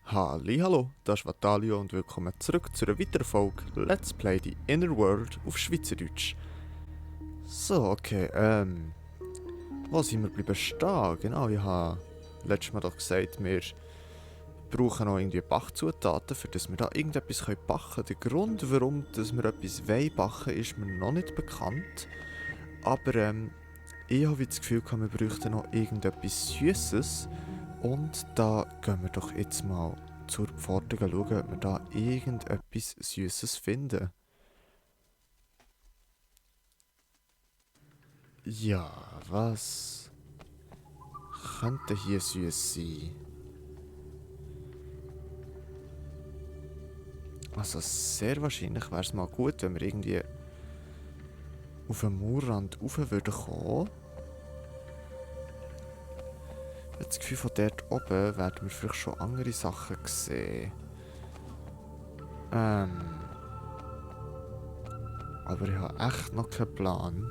Hallo, das ist Vatalio und willkommen zurück zu einer weiteren Folge Let's Play The Inner World auf Schweizerdeutsch. So, okay, wo sind wir bleiben stehen? Genau, ich habe letztes Mal doch gesagt, wir brauchen noch irgendwie Backzutaten, für dass wir da irgendetwas backen können. Der Grund, warum dass wir etwas backen wollen, ist mir noch nicht bekannt. Aber ich habe das Gefühl, wir bräuchten noch irgendetwas Süßes. Und da gehen wir doch jetzt mal zur Pforte schauen, ob wir da irgendetwas Süßes finden. Ja, was könnte hier süß sein? Also sehr wahrscheinlich wäre es mal gut, wenn wir irgendwie auf den Mauerrand rauf würden kommen. Ich habe das Gefühl, von dort oben werden wir vielleicht schon andere Sachen sehen. Aber ich habe echt noch keinen Plan,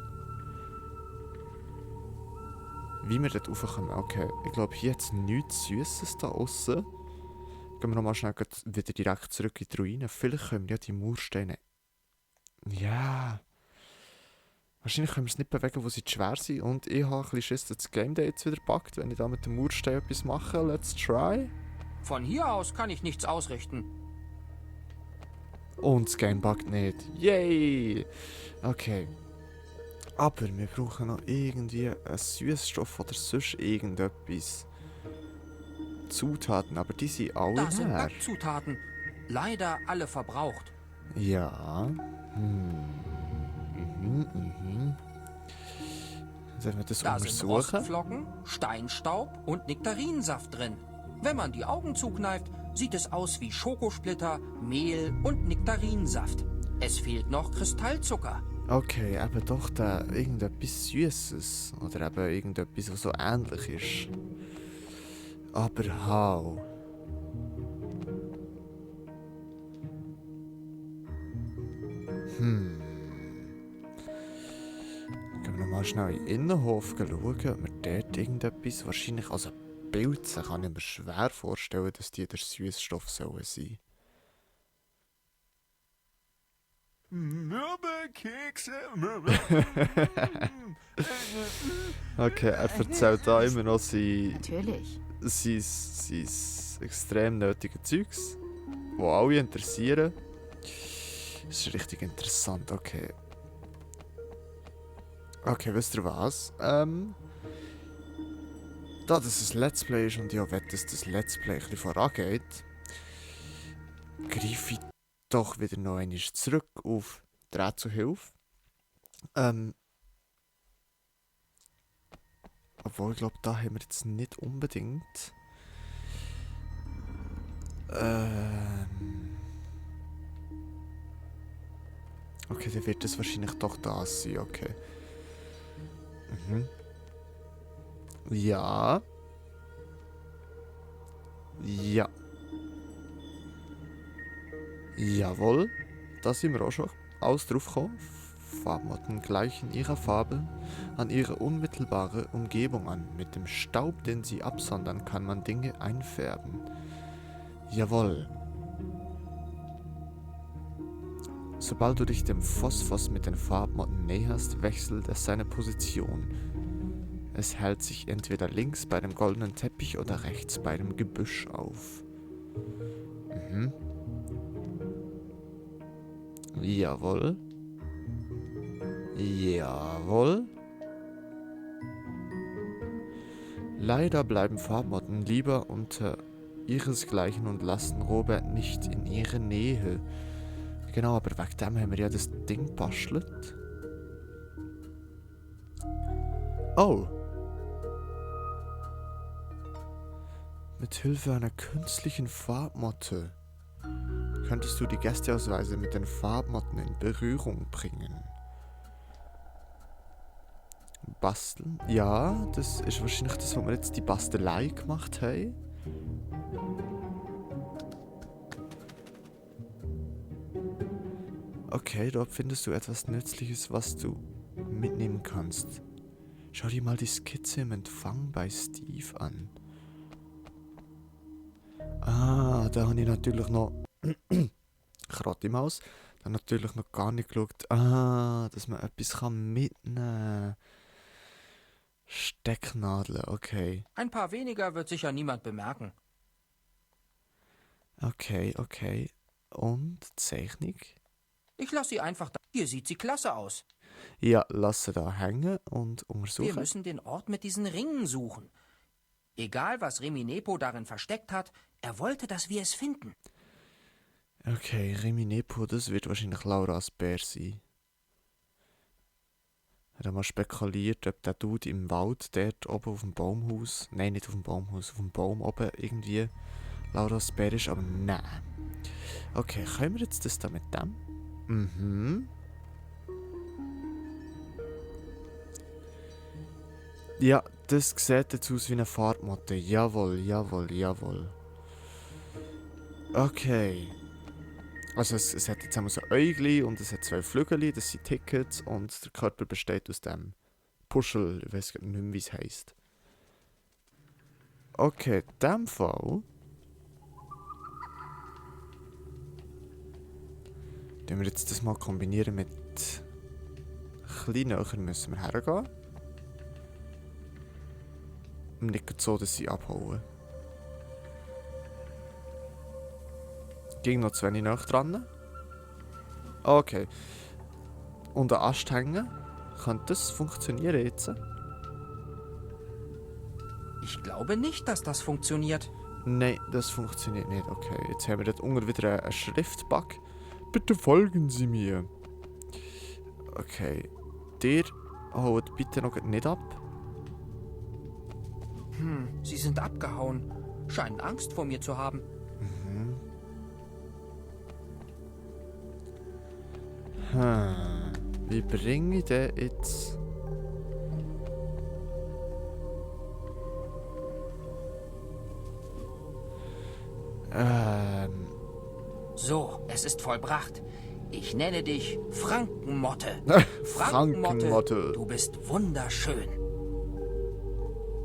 wie wir dort raufkommen. Okay, ich glaube, hier hat es nichts Süßes da aussen. Gehen wir nochmal schnell wieder direkt zurück in die Ruine. Vielleicht können wir ja die Mauersteine... Ja... Wahrscheinlich können wir es nicht bewegen, wo sie zu schwer sind. Und ich habe ein bisschen Schiss, dass das Game Day jetzt wieder packt, wenn ich da mit dem Mauerstein etwas mache. Let's try. Von hier aus kann ich nichts ausrichten. Und das Game packt nicht. Yay! Okay. Aber wir brauchen noch irgendwie einen Süßstoff oder sonst irgendetwas. Zutaten, aber die sind alle Da sind leer. Backzutaten. Leider alle verbraucht. Ja. Sollen wir das Da sind untersuchen? Rostflocken, Steinstaub und Nektarinsaft drin. Wenn man die Augen zukneift, sieht es aus wie Schokosplitter, Mehl und Nektarinsaft. Es fehlt noch Kristallzucker. Okay, eben doch da irgendetwas Süßes. Oder eben irgendetwas, was so ähnlich ist. Aber how? Gehen wir nochmal schnell in den Innenhof schauen, ob wir dort irgendetwas... Wahrscheinlich, also Pilze kann ich mir schwer vorstellen, dass die der Süßstoff sollen sein. Mürbenkekse. Okay, er erzählt da immer noch sein Natürlich. extrem nötige Zeugs, die alle interessieren. Das ist richtig interessant, okay. Okay, wisst ihr was? Da das ein Let's Play ist und ich auch will, dass das Let's Play ein bisschen vorangeht, greife ich doch wieder noch einmal zurück auf die Rätselhilfe. Obwohl, ich glaube, da haben wir jetzt nicht unbedingt. Okay, dann wird es wahrscheinlich doch das sein, okay. Ja. Ja. Jawohl. Da sind wir auch schon alles drauf gekommen. Farbmotten gleichen ihrer Farbe an ihre unmittelbare Umgebung an. Mit dem Staub, den sie absondern, kann man Dinge einfärben. Jawohl. Sobald du dich dem Phosphos mit den Farbmotten näherst, wechselt es seine Position. Es hält sich entweder links bei dem goldenen Teppich oder rechts bei dem Gebüsch auf. Jawohl. Jawohl. Leider bleiben Farbmotten lieber unter ihresgleichen und lassen Robert nicht in ihre Nähe. Genau, aber wegen dem haben wir ja das Ding gebastelt. Oh. Mit Hilfe einer künstlichen Farbmotte könntest du die Gästeausweise mit den Farbmotten in Berührung bringen. Basteln? Ja, das ist wahrscheinlich das, wo wir jetzt die Bastelei gemacht haben. Okay, dort findest du etwas Nützliches, was du mitnehmen kannst. Schau dir mal die Skizze im Empfang bei Steve an. Ah, da habe ich natürlich noch... Kratte Maus. Dann natürlich noch gar nicht geschaut, dass man etwas mitnehmen kann. Stecknadeln, okay. Ein paar weniger wird sicher niemand bemerken. Okay. Und Zeichnung? Ich lasse sie einfach da. Hier sieht sie klasse aus. Ja, lass sie da hängen und Wir untersuchen. müssen den Ort mit diesen Ringen suchen. Egal, was Reminepo darin versteckt hat, er wollte, dass wir es finden. Okay, Reminepo, das wird wahrscheinlich Lauras Bär sein. Er hat mal spekuliert, ob der Dude im Wald dort oben auf dem Baumhaus, nein, nicht auf dem Baumhaus, auf dem Baum oben irgendwie Lauras Bär ist, aber nein. Okay, können wir jetzt das da mit dem? Mhm. Ja, das sieht jetzt aus wie eine Fahrtmotte. Jawohl. Okay. Also es hat jetzt einmal so Äugli und es hat 2 Flügel, das sind Tickets und der Körper besteht aus dem Puschel, ich weiß nicht mehr, wie es heisst. Okay, in dem Fall... Wenn wir jetzt das mal kombinieren mit... Ein bisschen näher müssen wir hergehen. Und nicht so, dass sie abhauen. Ging noch zu wenig näher dran. Okay. Und an Ast hängen. Könnte das funktionieren jetzt? Ich glaube nicht, dass das funktioniert. Nein, das funktioniert nicht. Okay, jetzt haben wir dort unten wieder einen Schriftbug. Bitte folgen Sie mir. Okay. Der haut bitte noch nicht ab. Sie sind abgehauen. Scheinen Angst vor mir zu haben. Wie bringe ich den jetzt? So, es ist vollbracht. Ich nenne dich Frankenmotte. Frankenmotte. Du bist wunderschön.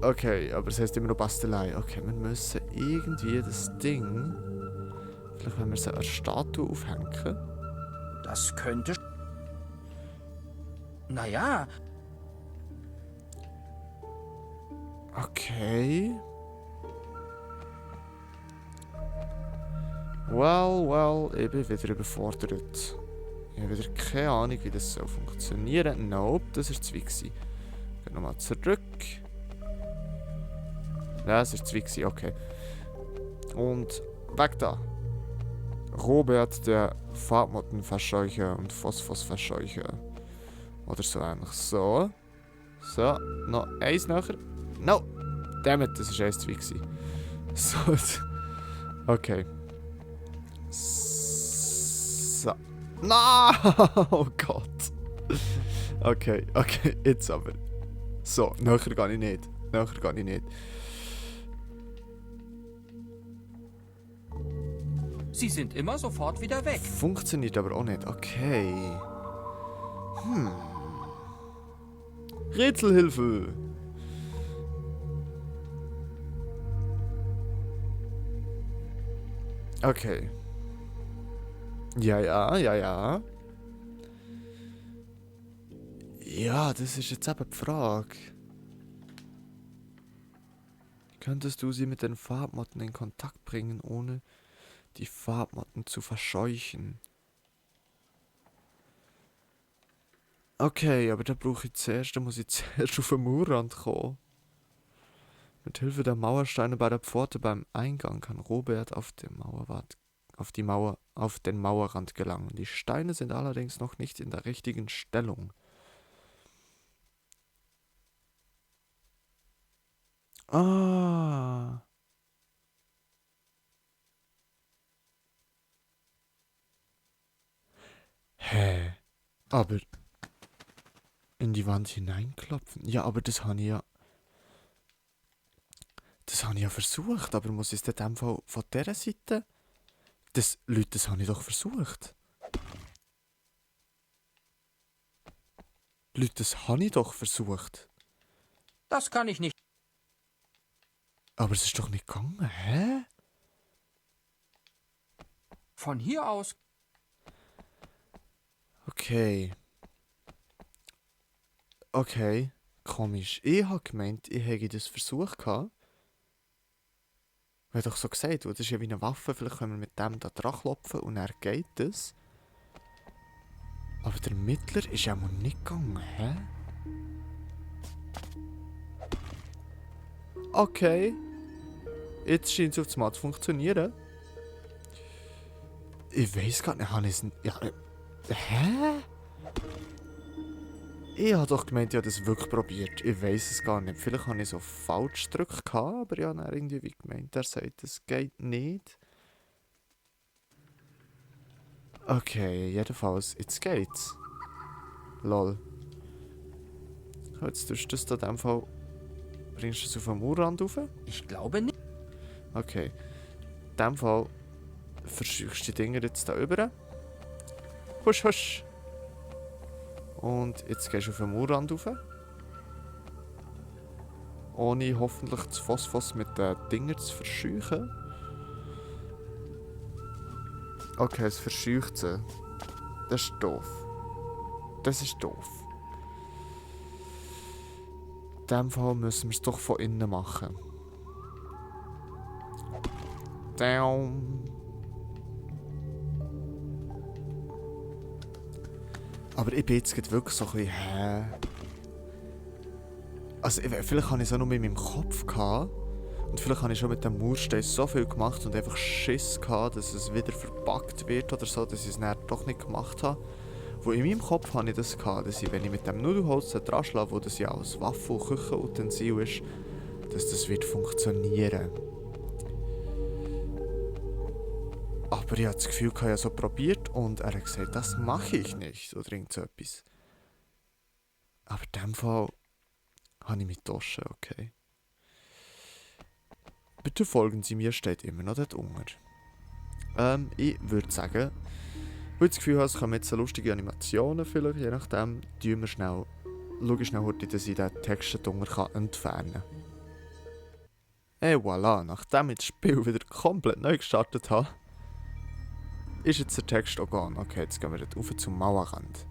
Okay, aber es heißt immer noch Bastelei. Okay, wir müssen irgendwie das Ding... Vielleicht wenn wir es an der Statue aufhängen. Das könnte... Naja, Okay. Well, ich bin wieder überfordert. Ich habe wieder keine Ahnung, wie das soll funktionieren. Nope, das war zu weit. Gehen nochmal zurück. Das war zu weit, okay. Und weg da. Robert, der Farbmottenverscheucher und Phosphosverscheucher. Oder so ähnlich. So. So, noch eins nachher. No! Dammit, das war eins zu weit. So. Okay. So. No! Oh Gott. Okay, jetzt aber. So, näher gehe ich nicht. sie sind immer sofort wieder weg. Funktioniert aber auch nicht. Okay. Rätselhilfe! Okay. Ja. Ja, das ist jetzt eben die Frage. Könntest du sie mit den Farbmotten in Kontakt bringen, ohne die Farbmotten zu verscheuchen? Okay, aber da muss ich zuerst auf den Mauerrand kommen. Mit Hilfe der Mauersteine bei der Pforte beim Eingang kann Robert auf den Mauerrand gelangen. Die Steine sind allerdings noch nicht in der richtigen Stellung. Ah. Hä? Aber in die Wand hineinklopfen? Ja, aber das habe ich ja... Das habe ich ja versucht, aber muss ich es in dem Fall von dieser Seite... Leute, das habe ich doch versucht. Leute, das habe ich doch versucht. Das kann ich nicht. Aber es ist doch nicht gegangen, hä? Von hier aus. Okay. Okay, komisch. Ich habe gemeint, ich hätte das Versuch gehabt. Ich habe doch so gesagt, das ist ja wie eine Waffe, vielleicht können wir mit dem da dran klopfen und er geht es. Aber der Mittler ist ja mal nicht gegangen, hä? Okay. Jetzt scheint es auf das Mal zu funktionieren. Ich weiß gar nicht, habe ich es... Ja, hä? Ich habe doch gemeint, ich habe das wirklich probiert. Ich weiß es gar nicht. Vielleicht habe ich so falsch gedrückt, aber ich habe dann irgendwie wie gemeint, er sagt, es geht nicht. Okay, jedenfalls, jetzt geht's. Lol. Jetzt tust du das da in dem Fall... Bringst du es auf den Mauerrand rauf? Ich glaube nicht. Okay. In dem Fall verschiebst du die Dinger jetzt da rüber. Husch, husch. Und jetzt gehst du auf den Mauerrand rauf. Ohne hoffentlich das Phosphos mit den Dingern zu verscheuchen. Okay, es verscheucht sie. Das ist doof. Das ist doof. In dem Fall müssen wir es doch von innen machen. Down. Aber ich bin jetzt wirklich so ein bisschen, hä? Also vielleicht habe ich es auch nur in meinem Kopf gehabt. Und vielleicht habe ich schon mit dem Mauerstein so viel gemacht und einfach Schiss gehabt, dass es wieder verpackt wird oder so, dass ich es dann doch nicht gemacht habe. Wo in meinem Kopf habe ich das gehabt, dass ich, wenn ich mit dem Nudelholz dran schlage, wo das ja als Waffe- und Küchenutensil ist, dass das wird funktionieren. Aber ich hatte das Gefühl, ich habe so probiert und er hat gesagt, das mache ich nicht oder irgend so etwas. Aber in dem Fall habe ich mich getauscht, okay. Bitte folgen Sie mir, steht immer noch dort unten. Ich würde sagen, weil ich das Gefühl habe, es kommen jetzt so lustige Animationen vielleicht, je nachdem, schaue schnell heute, dass ich den Text darunter entfernen kann. Et voilà, nachdem ich das Spiel wieder komplett neu gestartet habe, ist jetzt der Text auch gone. Okay, jetzt gehen wir dort rauf zum Mauerrand.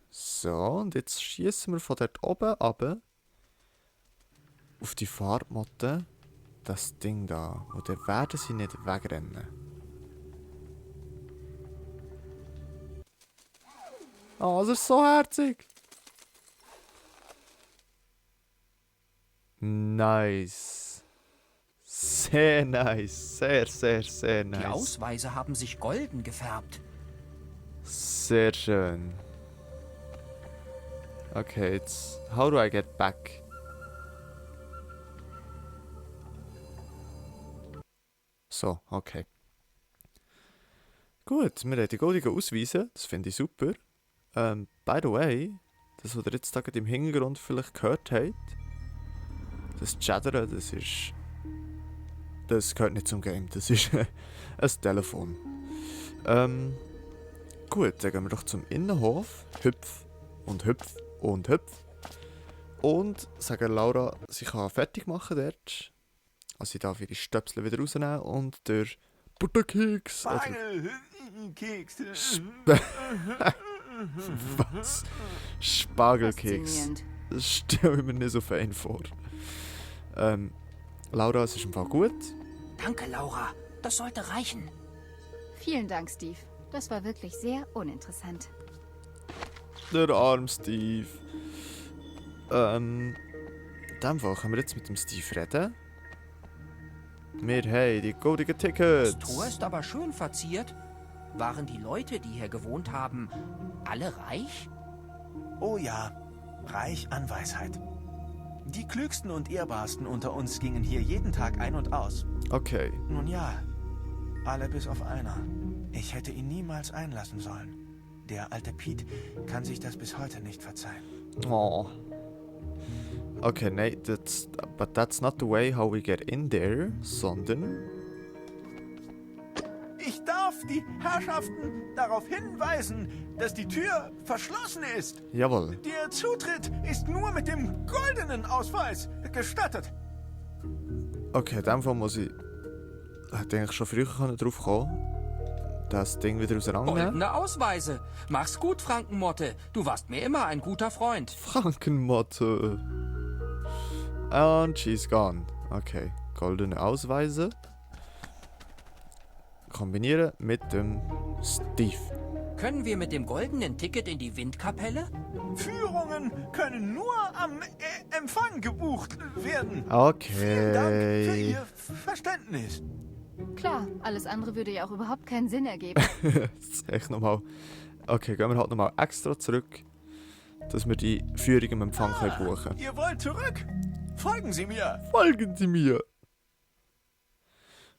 So, und jetzt schießen wir von dort oben runter auf die Farbmatte das Ding da. Und dann werden sie nicht wegrennen. Oh, das ist so herzig! Nice. Sehr nice. Sehr, sehr, sehr nice. Die Ausweise haben sich golden gefärbt. Sehr schön. Okay, jetzt... How do I get back? So, okay. Gut, wir haben die goldigen Ausweise. Das finde ich super. By the way, das, was ihr jetzt da gerade im Hintergrund vielleicht gehört habt, das Chattern, das gehört nicht zum Game. Das ist ein Telefon. Gut, dann gehen wir doch zum Innenhof. Hüpf und hüpf und hüpf. Und sagen Laura, sie kann fertig machen dort. Also sie darf ihre Stöpsel wieder rausnehmen und der Butterkeks. Keks. Was? Spargelkeks. Das stelle ich mir nicht so fein vor. Laura, es ist im Fall gut. Danke, Laura. Das sollte reichen. Vielen Dank, Steve. Das war wirklich sehr uninteressant. Der arme Steve. In dem Fall können wir jetzt mit dem Steve reden. Wir haben die goldigen Tickets. Das Tor ist aber schön verziert. Waren die Leute, die hier gewohnt haben, alle reich? Oh ja, reich an Weisheit. Die klügsten und ehrbarsten unter uns gingen hier jeden Tag ein und aus. Okay. Nun ja, alle bis auf einer. Ich hätte ihn niemals einlassen sollen. Der alte Pete kann sich das bis heute nicht verzeihen. Oh. Okay, nein, but that's not the way how we get in there, sondern... Ich darf die Herrschaften darauf hinweisen, dass die Tür verschlossen ist. Jawohl. Der Zutritt ist nur mit dem goldenen Ausweis gestattet. Okay, in dem Fall muss ich... Hätte eigentlich schon früher drauf kommen, das Ding wieder auseinandernehmen. Goldene Ausweise. Mach's gut, Frankenmotte. Du warst mir immer ein guter Freund. Frankenmotte. Und she's gone. Okay, goldene Ausweise. Kombinieren mit dem Steve. Können wir mit dem goldenen Ticket in die Windkapelle? Führungen können nur am Empfang gebucht werden. Vielen Dank für Okay. Ihr Verständnis. Klar, alles andere würde ja auch überhaupt keinen Sinn ergeben. Das ist echt nochmal... Okay, gehen wir halt nochmal extra zurück, dass wir die Führung im Empfang können buchen. Ihr wollt zurück? Folgen Sie mir. Folgen Sie mir!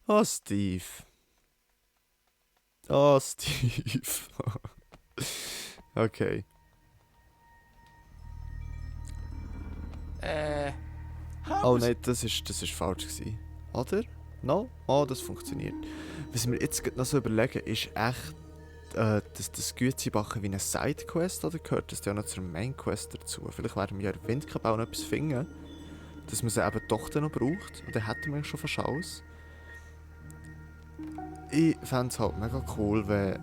Oh, Steve. Oh, Steve. Okay. Haben Oh Sie- nein, das ist falsch gewesen. Oder? No? Oh, das funktioniert. Was wir jetzt gerade noch so überlegen, ist echt, dass das Gützibachen wie eine Sidequest, oder gehört das ja noch zur Mainquest dazu? Vielleicht werden wir ja in der Windkapelle auch noch etwas finden, dass man sie eben doch dann noch braucht. Und dann hätten wir eigentlich schon fast alles. Ich fände es halt mega cool, wenn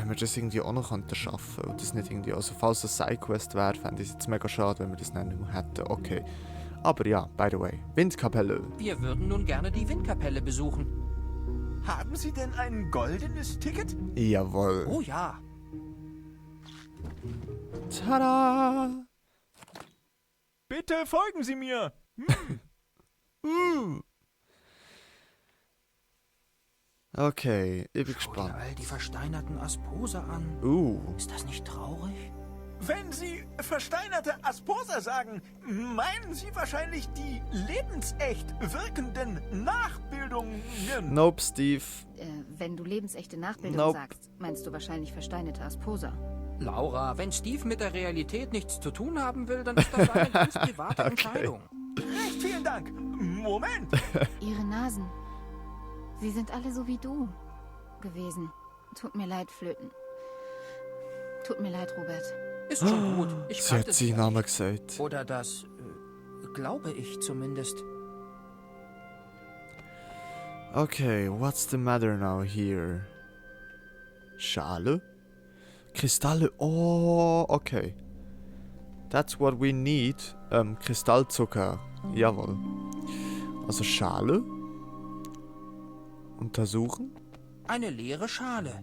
wir das irgendwie auch noch schaffen könnten. Und das nicht irgendwie, also falls es eine Sidequest wäre, fände ich es jetzt mega schade, wenn wir das dann nicht mehr hätten. Okay. Aber ja, by the way, Windkapelle. Wir würden nun gerne die Windkapelle besuchen. Haben Sie denn ein goldenes Ticket? Jawohl. Oh ja. Tada! Bitte folgen Sie mir. Okay, ich bin Schau dir gespannt. all die versteinerten Asposer an. Ist das nicht traurig? Wenn Sie versteinerte Asposer sagen, meinen Sie wahrscheinlich die lebensecht wirkenden Nachbildungen. Nope, Steve. Wenn du lebensechte Nachbildung Nope. sagst, meinst du wahrscheinlich versteinerte Asposer. Laura, wenn Steve mit der Realität nichts zu tun haben will, dann ist das eine ganz private Entscheidung. Recht vielen Dank. Moment. Ihre Nasen. Sie sind alle so wie du gewesen. Tut mir leid, Flöten. Tut mir leid, Robert. Ist schon gut. Ich Sie kannte hat sie seinen ja Namen nicht. gesagt. Oder das glaube ich zumindest. Okay, what's the matter now here? Schale? Kristalle? Oh, okay. That's what we need. Kristallzucker. Jawohl. Also Schale. Untersuchen. Eine leere Schale.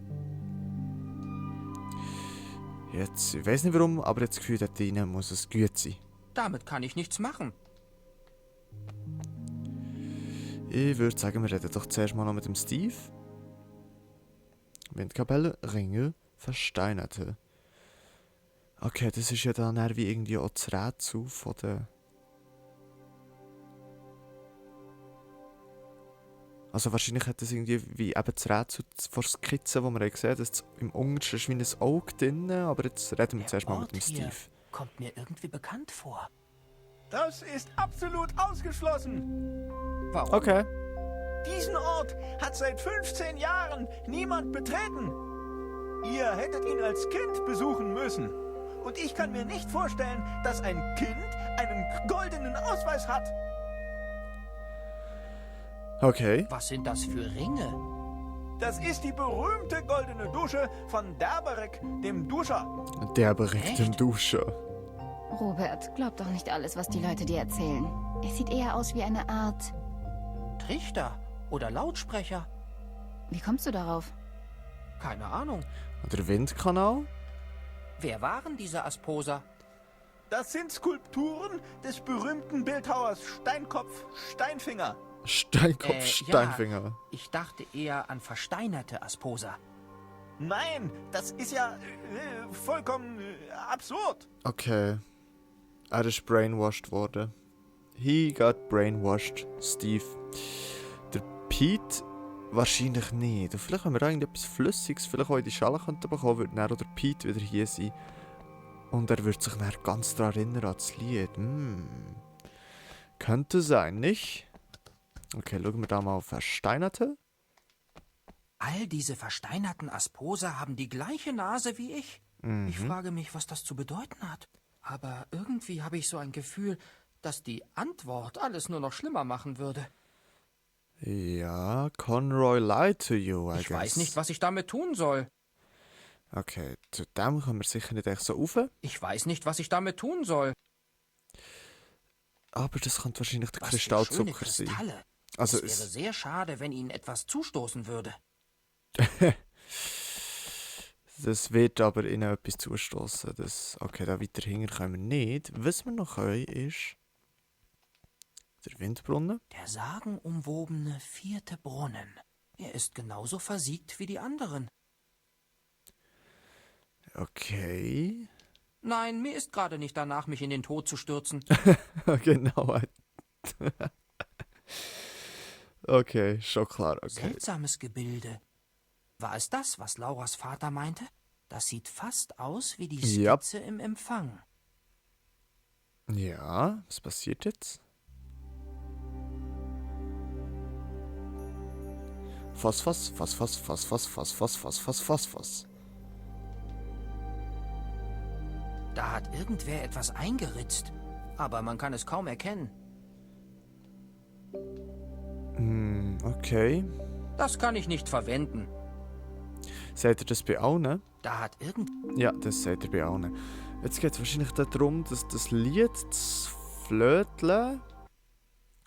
Jetzt, ich weiß nicht warum, aber jetzt Gefühl, dort rein muss es gut sein. Damit kann ich nichts machen. Ich würde sagen, wir reden doch zuerst mal noch mit dem Steve. Windkapelle, Ringe, Versteinerte. Okay, das ist ja dann eher wie irgendwie auch das Rätsel von der... Also wahrscheinlich hat das irgendwie wie eben das Rätsel von Skizzen, wo wir gesehen haben, dass es im Untersten ist wie ein Auge drin, aber jetzt reden wir zuerst mal mit dem Steve. Kommt mir irgendwie bekannt vor. Das ist absolut ausgeschlossen. Warum? Okay. Diesen Ort hat seit 15 Jahren niemand betreten. Ihr hättet ihn als Kind besuchen müssen. Und ich kann mir nicht vorstellen, dass ein Kind einen goldenen Ausweis hat. Okay. Was sind das für Ringe? Das ist die berühmte goldene Dusche von Derberek, dem Duscher. Der Bericht im Echt? Duscher. Robert, glaub doch nicht alles, was die Leute dir erzählen. Es sieht eher aus wie eine Art... Trichter oder Lautsprecher? Wie kommst du darauf? Keine Ahnung. Und der Windkanal? Wer waren diese Asposer? Das sind Skulpturen des berühmten Bildhauers Steinkopf Steinfinger. Steinkopf, Ja. Steinfinger. Ich dachte eher an versteinerte Asposer. Nein, das ist ja vollkommen absurd. Okay. Er ist brainwashed worden. He got brainwashed, Steve. Der Pete wahrscheinlich nicht. Und vielleicht, wenn wir da irgendetwas Flüssiges vielleicht auch in die Schale könnten bekommen, würde dann auch der Pete wieder hier sein. Und er würde sich dann ganz daran erinnern, an das Lied. Könnte sein, nicht? Okay, schauen wir da mal auf Versteinerte. All diese versteinerten Asposer haben die gleiche Nase wie ich. Ich frage mich, was das zu bedeuten hat. Aber irgendwie habe ich so ein Gefühl, dass die Antwort alles nur noch schlimmer machen würde. Ja, Conroy lied to you, I Ich guess. weiß nicht, was ich damit tun soll. Okay, zu dem kommen wir sicher nicht echt so rauf. Ich weiß nicht, was ich damit tun soll. Aber das könnte wahrscheinlich der Was für Kristallzucker schöne sein. Kristalle. Also Es wäre sehr schade, wenn Ihnen etwas zustoßen würde. das wird aber ihnen etwas zustoßen. Okay, da weiter hinten können wir nicht. Was wir noch können, ist der Windbrunnen. Der sagenumwobene 4. Brunnen. Er ist genauso versiegt wie die anderen. Okay. Nein, mir ist gerade nicht danach, mich in den Tod zu stürzen. Genau. Okay, schon klar. Okay. Seltsames Gebilde. War es das, was Lauras Vater meinte? Das sieht fast aus wie die Ja. Skizze im Empfang. Ja, was passiert jetzt? Phosphos. Da hat irgendwer etwas eingeritzt, aber man kann es kaum erkennen. Okay. Das kann ich nicht verwenden. Seht ihr das bei allen? Da hat Ja, das seht ihr bei allen. Jetzt geht es wahrscheinlich darum, dass das Lied, das Flöteln,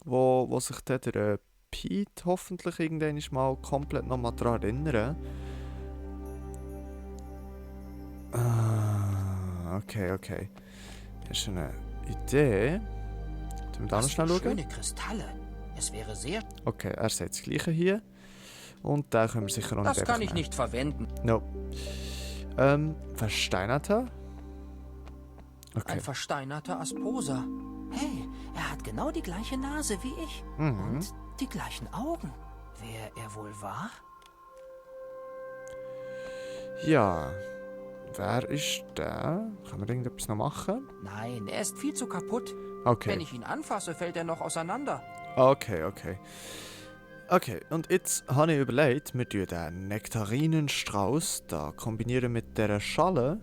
wo sich dann der Pete hoffentlich irgendwann mal komplett nochmal daran erinnern. Okay. Das ist eine Idee. Tun wir da noch was schnell für schauen? schöne Kristalle. Es wäre sehr... Okay, er sagt das Gleiche hier. Und da können wir sicher noch Das nicht kann einfach ich nicht verwenden. No. Versteinerter? Okay. Ein versteinerter Asposa. Hey, er hat genau die gleiche Nase wie ich. Mhm. Und die gleichen Augen. Wer er wohl war? Ja. Wer ist der? Kann man irgendetwas noch machen? Nein, er ist viel zu kaputt. Okay. Wenn ich ihn anfasse, fällt er noch auseinander. Okay. Okay, und jetzt habe ich überlegt, wir tun den Nektarinenstrauß da kombinieren mit dieser Schale.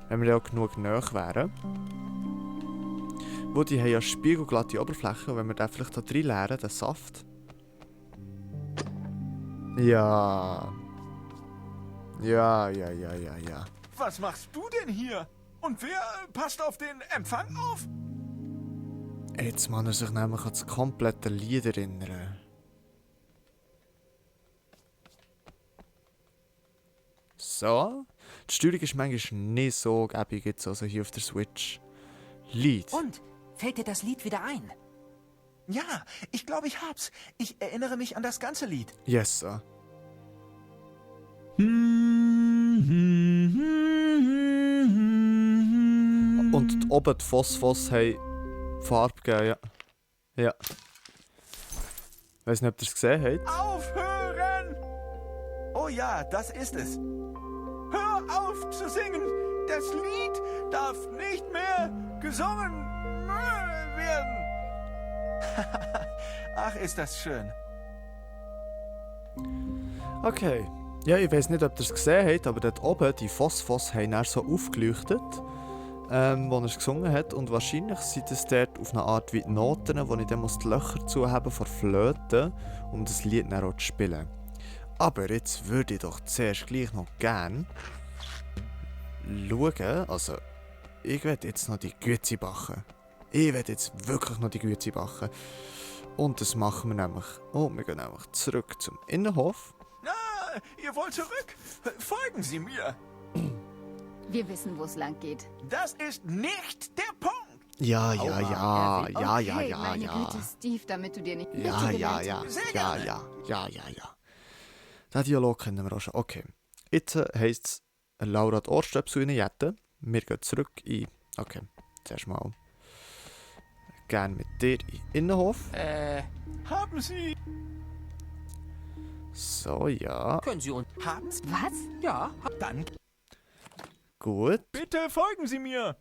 Wenn wir ja genug nahe wären. Wo die haben ja spiegelglatte Oberfläche, und wenn wir den vielleicht da drin leeren, den Saft. Ja. Ja. Was machst du denn hier? Und wer passt auf den Empfang auf? Jetzt kann er sich nämlich an das komplette Lied erinnern. So. Die Steuerung ist manchmal nicht so gäbig jetzt, also hier auf der Switch. Lied. Und? Fällt dir das Lied wieder ein? Ja, ich glaube, ich hab's. Ich erinnere mich an das ganze Lied. Yes, sir. Und oben die Phosphos haben Farbe gegeben, ja. Weiß nicht, ob ihr es gesehen habt. Aufhören! Oh ja, das ist es. Hör auf zu singen! Das Lied darf nicht mehr gesungen werden. Ach, ist das schön. Okay. Ja, ich weiß nicht, ob ihr es gesehen habt, aber dort oben, die Phosphos, haben dann so aufgeleuchtet, wo er es gesungen hat. Und wahrscheinlich sind es dort auf eine Art wie die Noten, wo ich dann die Löcher zuhaben von Flöten, um das Lied dann auch zu spielen. Aber jetzt würde ich doch zuerst gleich noch gerne schauen. Also, ich werde jetzt noch die Güezi backen. Ich werde jetzt wirklich noch die Güezi backen. Und das machen wir nämlich. Oh, wir gehen nämlich zurück zum Innenhof. Na, ihr wollt zurück? Folgen Sie mir. Wir wissen, wo es lang geht. Das ist nicht der Punkt. Ja. Okay, meine Güte, Steve, damit du dir nicht... Ja. Sehr gerne. Den Dialog kennen wir auch schon. Okay. Jetzt heisst es, Laura die Ohrstöpsel reinjetten. Wir gehen zurück in... Okay, zuerst mal. Gerne mit dir in den Innenhof. Haben Sie? So, ja. Können Sie uns... Haben's? Was? Ja. Dann Gut. bitte folgen Sie mir.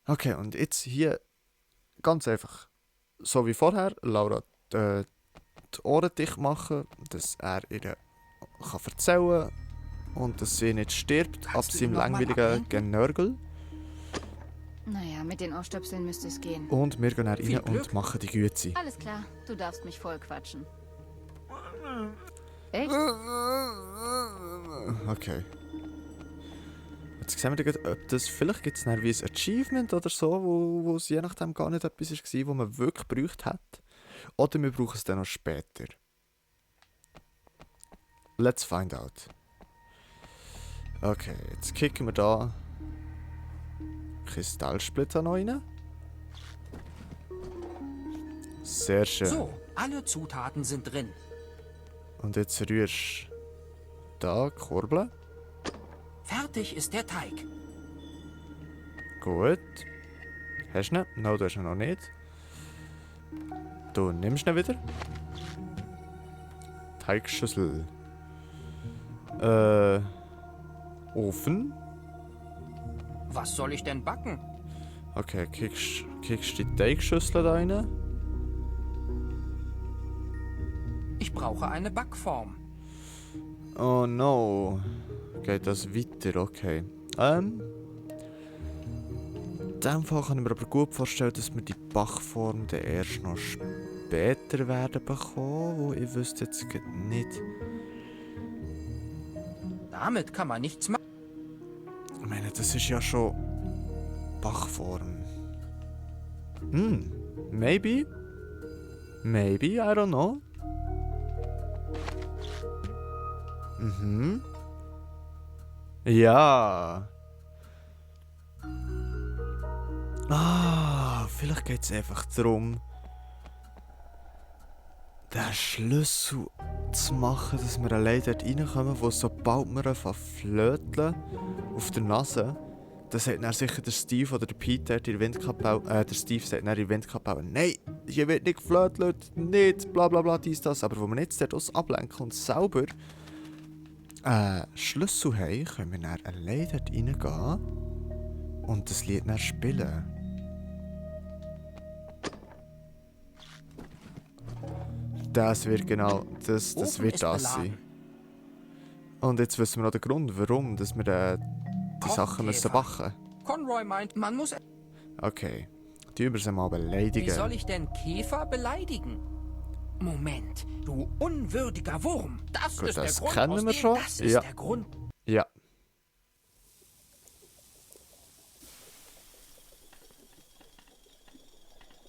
Okay, und jetzt hier ganz einfach. So wie vorher, Laura die Ohren dicht machen, dass er ihr kann erzählen und dass sie nicht stirbt ab Kannst du seinem ihn noch mal langweiligen ablenken? Genörgel. Naja, mit den Ohrstöpseln müsste es gehen. Und wir gehen dann Viel rein und Glück. machen die Güte. Alles klar, du darfst mich voll quatschen. Echt? Okay. Jetzt sehen wir gleich, ob das... Vielleicht gibt es dann wie ein Achievement oder so, wo es je nachdem gar nicht etwas war, wo man wirklich gebraucht hat. Oder wir brauchen es dann noch später. Let's find out. Okay, jetzt kicken wir da Kristallsplitter noch rein. Sehr schön. So, alle Zutaten sind drin. Und jetzt rührst du da Kurbeln. Fertig ist der Teig. Gut. Hast du ihn? Nein, du hast ihn noch nicht. Du nimmst ihn wieder. Teigschüssel. Ofen. Was soll ich denn backen? Okay, kickst die Teigschüssel da rein. Ich brauche eine Backform. Oh no. Geht das weiter? Okay. In dem Fall kann ich mir aber gut vorstellen, dass wir die Backform dann erst noch später werden bekommen. Wo ich wüsste jetzt gerade nicht. Damit kann man nichts machen. Ich meine, das ist ja schon Backform. Maybe? Maybe, I don't know. Ja. Vielleicht geht es einfach darum, den Schlüssel zu machen, dass wir allein dort reinkommen, wo sobald wir anfangen flöteln auf der Nase, dann sagt dann sicher der Steve oder der Peter in der Windkapelle, der Steve sagt dann in der Windkapelle, nein, hier wird nicht geflötelt, nicht, bla bla bla, dies, das. Aber wo wir jetzt dort aus ablenken und selber Schlüssel haben, können wir dann allein dort reingehen und das Lied dann spielen. Das wird genau, das Ofen wird ist das beladen. sein. Und jetzt wissen wir noch den Grund, warum dass wir die Sachen müssen backen. Conroy meint, man muss... Okay, die wir sie mal Wie beleidigen. soll ich denn Käfer beleidigen? Moment, du unwürdiger Wurm. Das Gut, ist der das Grund, kennen aus wir dem schon. das ist Ja. der Grund. Ja.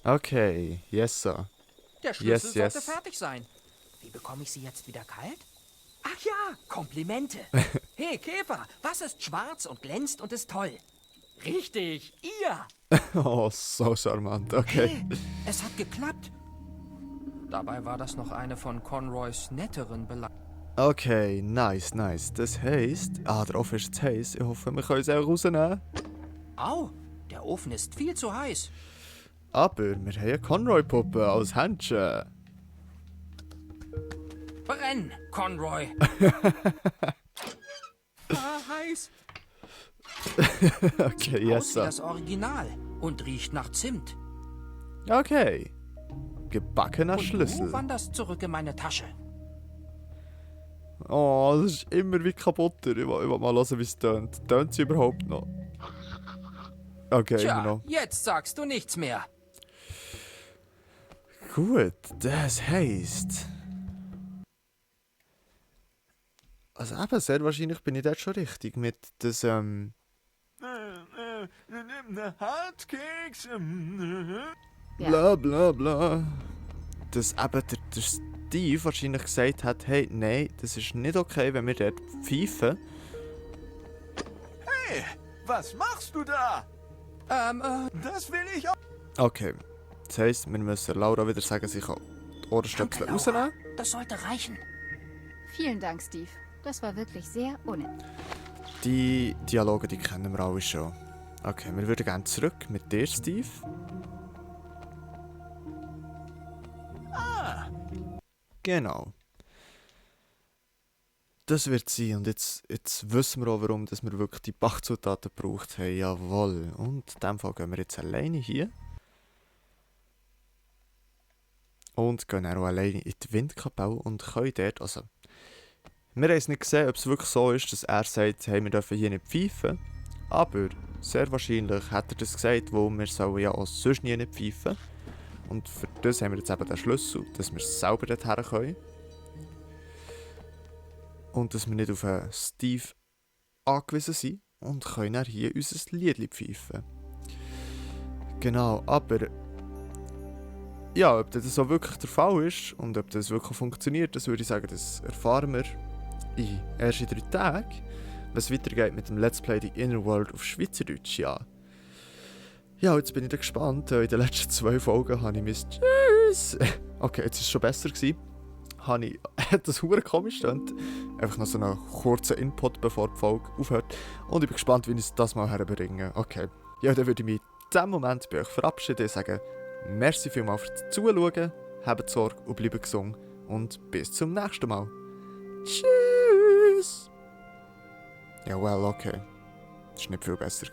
Okay, yes sir. Der Schlüssel Yes, sollte yes. fertig sein. Wie bekomme ich sie jetzt wieder kalt? Ach ja, Komplimente. Hey Käfer, was ist schwarz und glänzt und ist toll? Richtig, ihr. Oh, so charmant, okay. Hey, es hat geklappt. Dabei war das noch eine von Conroys netteren Beleidigungen. Okay, nice, nice. Das heisst... der Ofen ist zu heiß. Ich hoffe, wir können es auch rausnehmen. Au, der Ofen ist viel zu heiß. Aber wir haben eine Conroy-Puppe als Händchen. Brenn, Conroy. Heiß. Okay, yes Aus wie sir. das Original und riecht nach Zimt. Okay. Gebackener Und Schlüssel. du wanderst zurück in meine Tasche. Oh, das ist immer wie kaputter. Ich will mal hören, wie es tönt. Tönt sie überhaupt noch? Okay, immer Tja, noch. jetzt sagst du nichts mehr. Gut, das heisst... Also eben, sehr wahrscheinlich bin ich dort schon richtig mit das, Hartkeks. Ja. bla bla bla. Dass eben der Steve wahrscheinlich gesagt hat, hey, nein, das ist nicht okay, wenn wir dort pfeifen. Hey, was machst du da? Das will ich auch. Okay, das heisst, wir müssen Laura wieder sagen, sie kann die Ohrenstöpsel Danke, Laura. rausnehmen. Das sollte reichen. Vielen Dank, Steve. Das war wirklich sehr unnett. Die Dialoge, die kennen wir alle schon. Okay, wir würden gerne zurück mit dir, Steve. Genau. Das wird sein. Und jetzt wissen wir auch, warum dass wir wirklich die Bachzutaten gebraucht haben. Jawohl. Und in dem Fall gehen wir jetzt alleine hier. Und gehen auch alleine in die Windkapelle und können dort, also... Wir haben es nicht gesehen, ob es wirklich so ist, dass er sagt, hey, wir dürfen hier nicht pfeifen. Aber sehr wahrscheinlich hat er das gesagt, weil wir sollen ja auch sonst nie nicht pfeifen. Und für das haben wir jetzt eben den Schlüssel, dass wir selber dorthin können. Und dass wir nicht auf Steve angewiesen sind und können dann hier unser Liedli pfeifen. Genau, aber ja, ob das so wirklich der Fall ist und ob das wirklich funktioniert, das würde ich sagen, das erfahren wir erst in 3 Tagen, wenn es weitergeht mit dem Let's Play The Inner World auf Schweizerdeutsch, ja. Ja, jetzt bin ich da gespannt. In den letzten 2 Folgen habe ich mein Tschüss. Okay, jetzt war es schon besser. Hat das verdammt komisch gedacht. Einfach noch so einen kurzen Input, bevor die Folge aufhört. Und ich bin gespannt, wie ich es das mal herbringe. Okay. Ja, dann würde ich mich in diesem Moment bei euch verabschieden und sagen, merci vielmals fürs Zuschauen, habt Sorge und bleibt gesund. Und bis zum nächsten Mal. Tschüss! Ja, well, okay. Das war nicht viel besser.